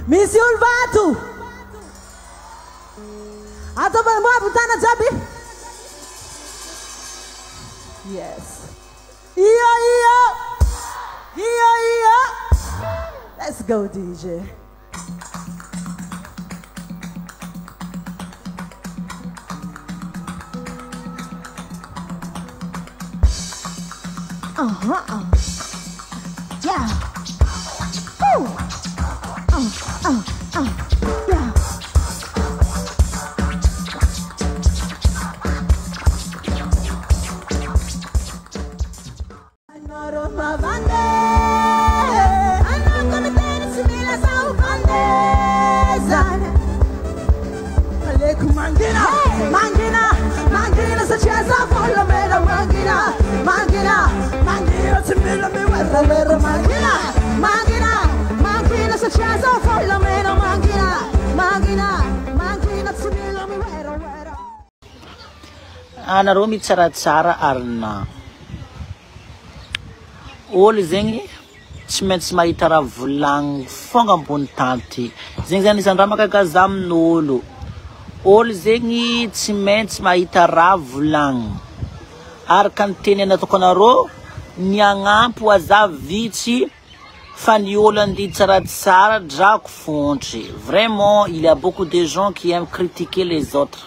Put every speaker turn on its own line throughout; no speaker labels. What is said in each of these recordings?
Misy olo va ato? Ataovy amboabo ny tana jiaby. Yes. Io io. Io io. Let's go DJ. Uh-huh. Yeah. Woo. Yeah.
Anareo mitsaratsara arina. Olo zegny tsy maintsy mahita raha volagniny fogna ambony tany ty. Zegny zany anisan'ny raha mahagaga za amin'olo. Olo zegny tsy maintsy mahita raha volagniny. Araka ny teny nataoko anareo, ny hagnampy ho aza vitsy fa ny olo andihy tsaratsara drako fontry. Vraiment, il y a beaucoup de gens qui aiment critiquer les autres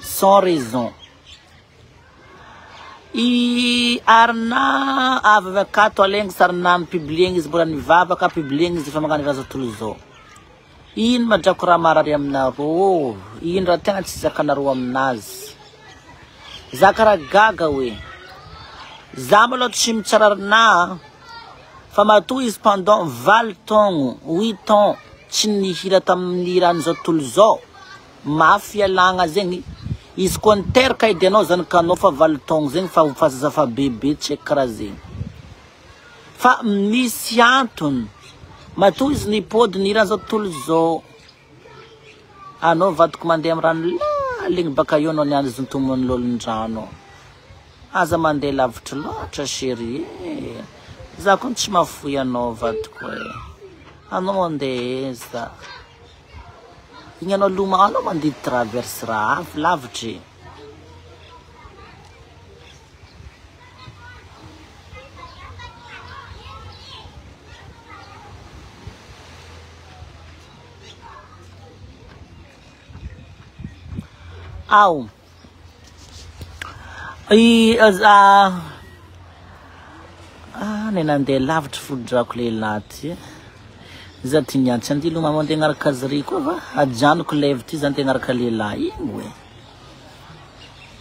sans raison. I Arna avy avy akato alaigny sarinany publiegny izy mbola nivavaka publiegny izy efa magnano raha tontolo izao. Ino ma drako raha marary aminareo? Ino raha tegna tsy zakanareo aminazy? Za karaha gaga hoe. Za malôha tsy mitsara Arna fa matoa izy pendant valo taogno, huit ans tsy nihira tamin'ny rahan'izao tontolo izao. Mafy ialagna zegny, izy koa niteraka edy anao zanakanao fa valo taogno zegny fa fa zaza fa bebe tsy haiko karaha zegny. Fa misy antony matoa izy nipody nihira zao tontolo zao. Anao vadiko mandeha amy rano laligny baka eo anao niany zontomon'ny lolon-drano. Aza mandeha lavitry loatra chérie e. Za koa tsy mahafoy anao vadiko e. Anao mandeha aiza? Igny anao loma anao mandidy traverse raha avy lavitry e. Ao. I ah, ah, ne nandeha lavitry fo drako lehilahy ty. Za ty niantsy andy loma mandeha agnaraka azy ry koa va ajanoko lève ty za andeha agnaraka lehilahy igny oe.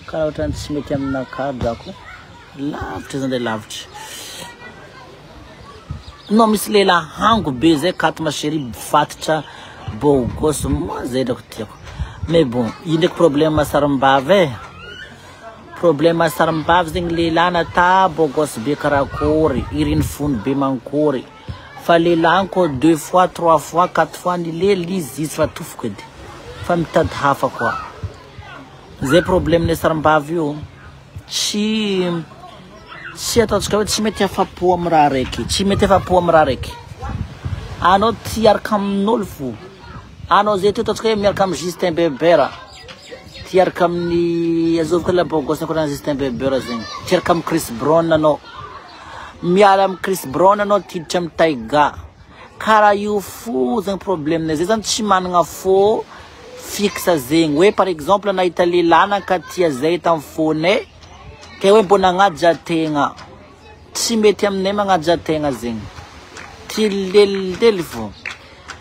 Karaha ohatrany tsy mety aminakahy drako. Lavitra za andeha lavitra. Non misy lehilahy hango be zay kato ma chérie mifatitra beau gosse moi zay drako tiako. Mais bon, io ndraiky problème sarim-bavy e. Problème sarim-bavy zegny lehilahy nata beau gosse be karakory, iriny fony be mankory. Fa lehilahy koa deux fois, trois fois, quatre fois nilely izy, izy fa tofoko edy. Fa mitady hafa koa. Zay problème ny sarim-bavy io. Tsy tsy ataontsika hoe tsy mety afa-po amin'ny raha raiky, tsy mety afa-po amin'ny raha raiky. Anao ty hiaraka amin'olo fo. Anao zay ty ataontsika hoe miaraka amin'ny Justin Bieber. Ty hiaraka amin'ny azovy koa la beau gosse ankoatran'i Justin Bieber zegny. Ty hiaraka amin'ny Chris Brown anao. Miala amin'ny Chris Brown anao ty hiditra amin'ny Taiga. Karaha io fo zegny problème-nay. Zay zany tsy managna fô fixe zegny. Hoe par exemple nahita lehilahy nankatia zay tamin'ny fônay, ke hoe mbô nagnaja tegna. Tsy mety aminay magnaja tegna zegny. Ty lelilely fô.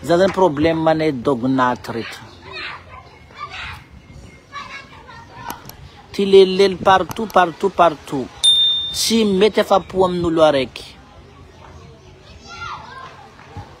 Zay zany problème anay dognaty reto. Ty lelilely partout partout partout. Tsy mety afa-po amin'olo araiky.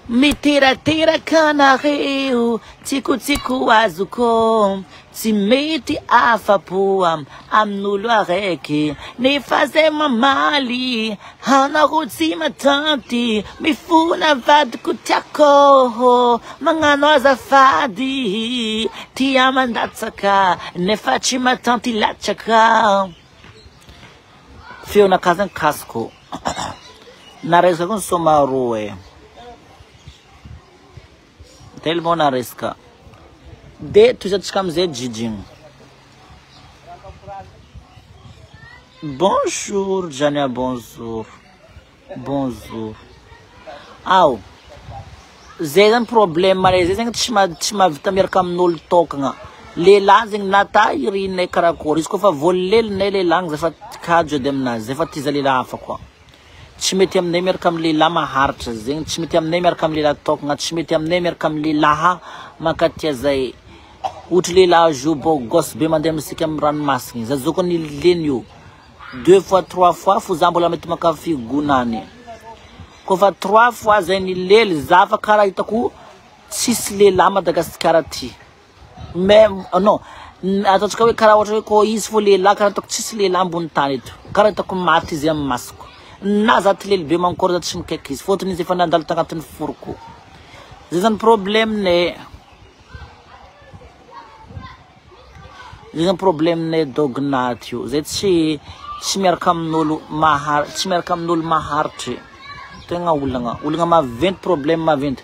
Miterateraka anareo, tsikotsiko azoko, tsy mety afa-po amin'olo araiky, nefa zay mamaly, anareo tsy matanty, mifona vadiko tiako, magnano azafady, tia mandatsaka, nefa tsy matanty latsaka. Feonakahy zany kasiko. Naraisako ny somaro e. Tellement naresaka. De tohizantsika amizay jijigny. Bonjour Jania bonjour. Bonjour. Ao. Zay zany problème anay zay zegny tsy ma tsy mahavita miaraka amin'olo tokagna. Lehilahy zegny na ta irinay karakory izy koa fa voalelinay lehilahy zay fa kajo edy aminazy zay fa tiza lehilahy hafa koa. Tsy mety aminay miaraka amin'ny lehilahy maharitra zegny, tsy mety aminay miaraka amin'ny lehilahy tokagna, tsy mety aminay miaraka amin'ny lehilahy mankatia zay. Ohatry lehilahy zo beau gosse be mandeha misika amin'ny ranomasigny, za zao koa nileny io deux fois trois fois fo za mbola mety mankafy gonany. Koa fa trois fois zay nilely za fa karaha hitako tsisy lehilahy Madagasikara aty. Mais non, ataontsika hoe karaha ohatra hoe koa izy fo lehilahy karaha hitako tsisy lehilahy ambony tany eto. Karaha hitako maty izy amin'ny masoko. Na za ty lely be mankory za tsy mikaiky izy fôtony izy efa nandalo tagnatin'ny foroko. Zay zany problème-nay. Zay zany problème-nay dognaty io. Zay tsy tsy miaraka amin'olo mahar tsy miaraka amin'olo maharitry. Tegna olagna, olagna maventy problème maventy.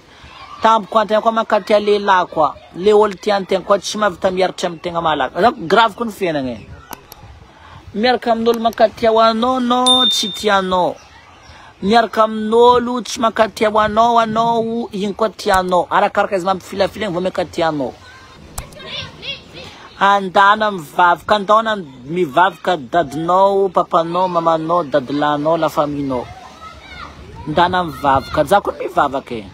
Tampoka antegna koa mankatia lehilahy koa, le olo tiantegna koa tsy mahavita miaritra amy tegna malaky. Zany grave koa ny fiainagna e. Miaraka amin'olo mankatia ho anao anao tsy tianao. Miaraka amin'olo tsy mankatia ho anao anao igny koa tianao. Arakaraka izy mampifilafila igny vao maika tianao. Andana mivavaka, andana mivavaka dadinao, papanao, mamanao, dadilahinao, la famille-nao. Ndana mivavaka, za koa mivavaka e.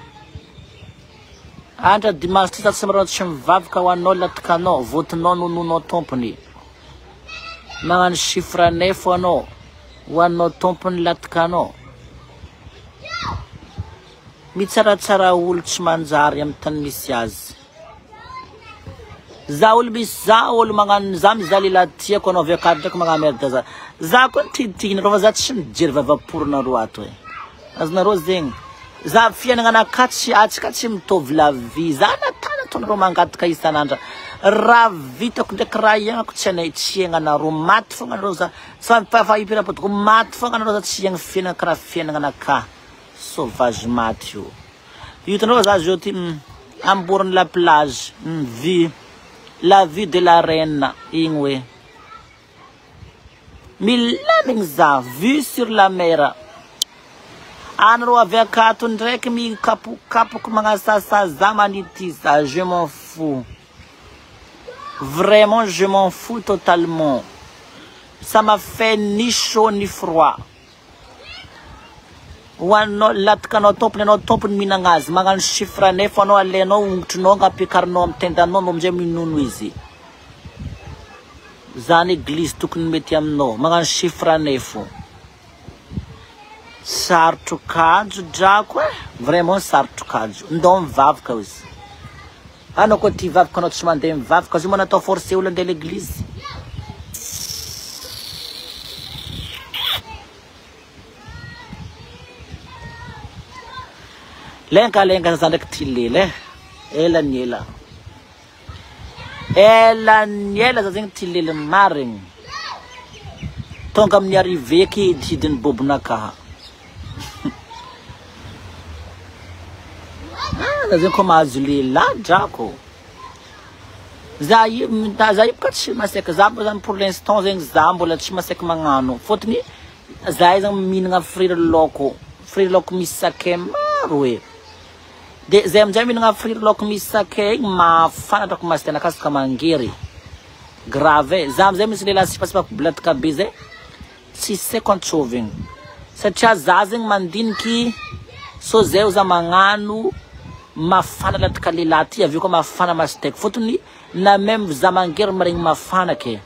Andra dimanche ty za tsy mirona tsy mivavaka ho anao latikanao, votinao nononao tompony. Magnano chiffre neuf anao, ho anao tompony latikanao. Mitsaratsara olo tsy manjary amy tany misy azy. Za olo misy za olo magnano za mizaha lehilahy tiako anao avy akady ndraiky magnano merde za. Za koa nitiditigny fa za tsy mijery vavaporonareo ato e. Azonareo zegny. Za fiainagna anakahy tsy atsika tsy mitovy la vie. Za natana ataonareo mangataka isan'andro. Raha vitako ndraiky raha iainako tsy anay tsy iaignanareo maty fogna anareo za. Fa fa ipirapotoko maty fogna anareo za tsy iaigna fiainagna karaha fiainagna anakahy. Sauvage maty io. Hitanao za zao ty amborin'ny la plage, vue, la vue de la reine igny hoe. Milamigny za, vue sur la mer. Anareo avy akato ndraiky mikapokapoky magnasasa za manity za, je m'en fous. Vraiment je m'en fous totalement. Ça m'a fait ni chaud ni froid. Ho anao latikanao tompony anao tompony mihinagna azy magnano chiffre nefa anao alainao ongotrinao ampiakarinao amin'ny tendanao anao amizay minono izy zany eglise tokony mety aminao magnano chiffre nefo sarotro kajo drako e vraiment sarotro kajo ndao mivavaka izy anao koa tia hivavaka anao tsy mandeha mivavaka zio manatao forcer olo andeha l'église Lenka lenka za ndraiky tia lela e. Ela ny ela. Ela ny ela za zegny tia lela marigny. Tonga amin'ny arrivée eky hidihidin'ny bobonakaha. Ah, za zegny koa mahazo lehilahy drako. Za io za io boka tsy masaiky za zany pour l'instant zegny za mbola tsy masaiky magnano fôtony za zany mihinagna friry laoko friry laoko misy sakay maro e de zay amizay mihinagna friry laoko misy sakay igny mafana drako masy ka mangery grave e za amizay misy lehilahy sipasipako bilatika be zay Tsisy haiko antsovigny satria za zegny mandiniky sao zay za magnano mafana latika lehilahy ty avy eo koa mafana masiteko fôtony na meme za mangery maregny mafana ke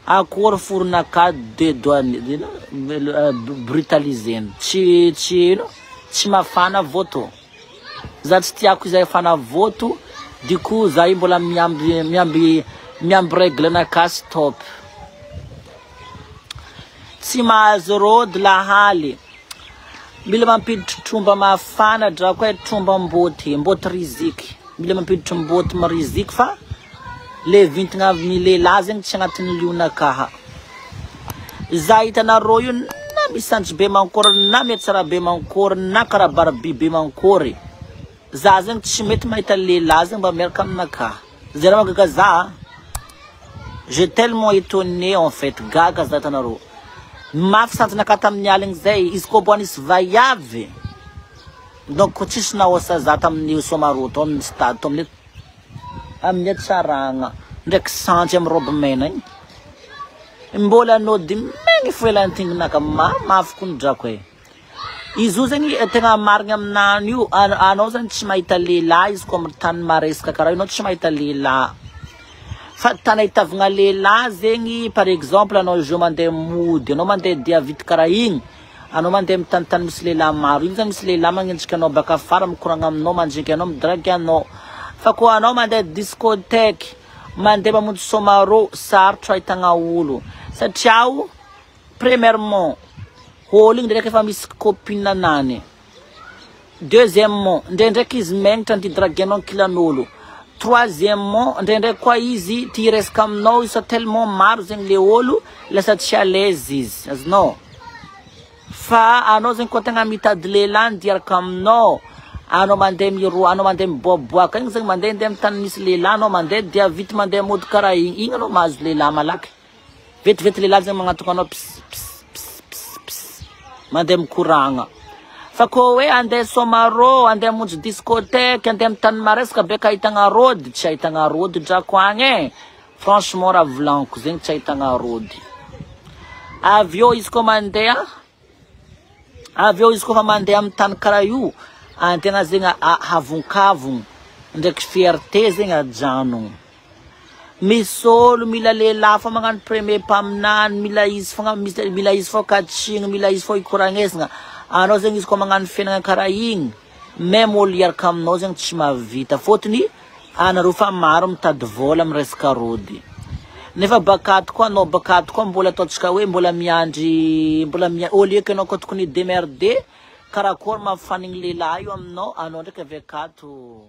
akory foronakahy dedoine ino brutalisena tsy tsy ino tsy mafana vôto za tsy tiako izay afana vôto du coup za io mbola miamby miamby miamby regle nakahy stop. Tsy mahazo rôdy lahaly. Mila mampiditry tromba mafana drako e, tromba mbôty, mbôty riziky. Mila mampiditry mbôty mariziky fa le vintagna amin'ny lehilahy zegny tsy agnatin'ny lionakaha. Za hitanareo io na misanjy be mankôry na mihatsara be mankôry na karaha barbie be mankôry. Za zegny tsy mety mahita lehilahy zegny mba miaraka aminakahy. Zay raha mahagaga za. J'ai tellement étonné en fait, gaga za hitanareo. Mafy santinakahy tamin'ny aligny zay, izy koa mbô nisy vaiavy. Donc tsisy nahosa za tamin'ny Somaroho tao amin'ny stade tao amin'ny amin'ny hatsaragna ndraiky santry amin'ny robe mena igny. Mbola nody megny fo elantinginaka mafy ko ny drako e. Izy io zegny tegna marigny aminany io, anao zany tsy mahita lehilahy izy koa amin'ny tany maresaka karaha io anao tsy mahita lehilahy. Fa tany ahitavagna lehilahy zegny par exemple anao zao mandeha mody, anao mandeha dia vity karaha igny, anao mandeha amin'ny tanitany misy lehilahy maro igny zany misy lehilahy magnenjika anao baka afara mikoragna aminao, mandringa anao, midragy anao. Fa koa anao mandeha discothèque, mandeha mamonjy somaro, sarotro ahitagna olo satria o premièrement olo igny ndraiky efa misy copine anany. Deuxièmement, ndraindraiky izy megnatra anty draguer anao ankilan'olo. Troisièmement, ndraindraiky koa izy tia hiresaka aminao izy fa tellement maro zegny le olo lasa tsy à l'aise izy, azonao? Fa anao zegny koa tegna mitady lehilahy andeha hiaraka aminao, anao mandeha miro, anao mandeha miboaboaka igny zegny mandehandeha amin'ny tany misy lehilahy anao mandeha dia vity mandeha mody karaha igny, igny anao mahazo lehilahy malaky. Vetivety lehilahy zegny magnantogna anao ps ps ps ps ps mandeha mikoragna. Fa koa hoe andeha Somarô, andeha hamonjy discothèque, andeha amin'ny tany maresaka be ka ahitagna rôdy, tsy ahitagna rôdy drako agny e. Franchement raha volagniko zegny tsy ahitagna rôdy. Avy eo izy koa mandeha, avy eo izy koa fa mandeha amin'ny tany karaha io, antegna zegny havonkavogno ndraiky fierté zegny ajanogno. Misy olo mila lehilahy fô magnano premier mpaminany, mila izy fogna, mila izy fô katsihina, mila izy fô ikoragnezina. Anao zegny izy koa magnano fiainana karaha igny, même olo hiaraka aminao zegny tsy mahavita. Fôtony anareo fa maro mitady vôla amy resaka rôdy. Nefa baka ato koa anao baka ato koa mbola ataontsika hoe mbola miandry, mbola mia-, au lieu que anao koa tokony démerder, karakôry mahafanigny lehilahy io aminao, anao ndraiky avy akato.